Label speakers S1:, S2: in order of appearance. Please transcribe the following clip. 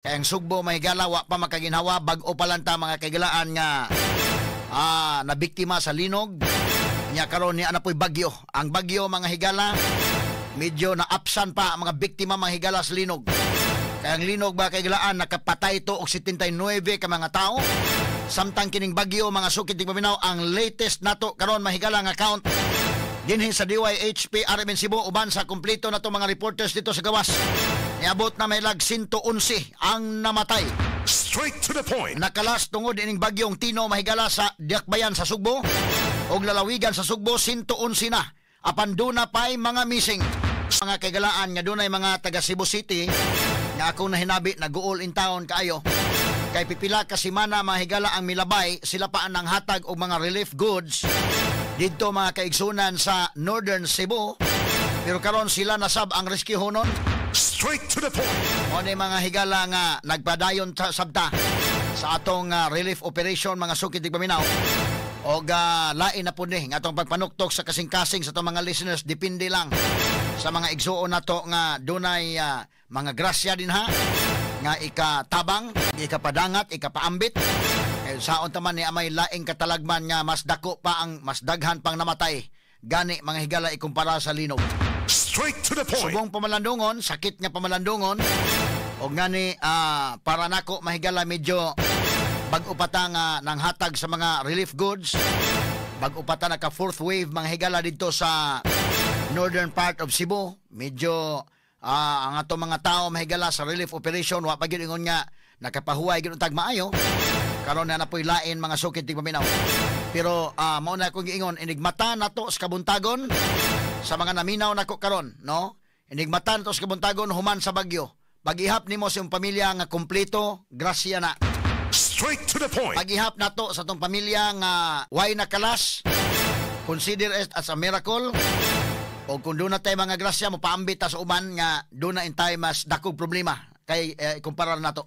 S1: Kay ang Sugbo, mga higala, wa pa makaginhawa, bag-o pa lang ta mga kahigalaan nga nabiktima sa linog. Nya karon ni ana po'y bagyo. Ang bagyo, mga higala, medyo naapsan pa ang mga biktima, mga higala, sa linog. Kay ang linog ba, kahigalaan, nakapatay ito og 79 ka mga tao. Samtang kining bagyo, mga sukit tigpaminaw, ang latest nato karon, mahigala, nga count dinhi sa DYHP RMN Cebu uban sa kumpleto nato mga reporters dito sa gawas, niabot na may lag 111 ang namatay.
S2: Straight to the point.
S1: Nakalas tungod ining bagyong Tino, mahigala, sa Diakbayan sa Sugbo og lalawigan sa Sugbo, 111 na. Apan duna pa'y mga missing. Mga kaigalaan nga dunay mga taga Cebu City nga akong nahinabi nag-uol in town kaayo. Kay pipila ka semana, mga higala, ang milabay, sila pa ang nanghatag og mga relief goods didto, mga kaigsunan, sa Northern Cebu. Pero karon sila nasab ang rescue honon.
S2: Straight to the point.
S1: Mao ni, mga higala, nga nagpadayon sabta sa atong relief operation, mga sukit tigpaminaw. Og lain na pud ni nga atong pagpanuktok sa kasing-kasing sa atong mga listeners, depende lang sa mga igsuon nato nga dunay mga grasya din ha nga ikatabang, ikapadangat, ikapaambit. Eh, saon taman ni amay laing katalagman nga mas dako pa ang mas daghan pang namatay. Gani, mga higala, ikumpara sa linog.
S2: Straight to the point.
S1: Subong pamalandungon, sakit nga pamalandungon. Og ngani para nako, mahigala, medyo bag-o pa ta nga nanghatag sa mga relief goods. Bag-o pa ta naka fourth wave, mga higala, didto sa northern part of Cebu. Medyo ang ato mga tao, mahigala, sa relief operation wa pa gyud ingon nga nakapahuway gyud tag maayo. Karon na napoy lain, mga sukit tigpaminaw. Pero mao na akong giingon, inigmata nato sa kabuntagon sa mga naminaw nako karon, no? Inigmata nato sa kabuntagon human sa bagyo. Pag-ihap nimo sa imong pamilya nga kumpleto, grasya na.
S2: Straight to the point.
S1: Pag-ihap nato sa atong pamilya nga way nakalas, consider it as a miracle. O kung doon na tayo mga grasya, mo paambit ta sa uban nga doon na intay mas dakog problema kay kumpara nato.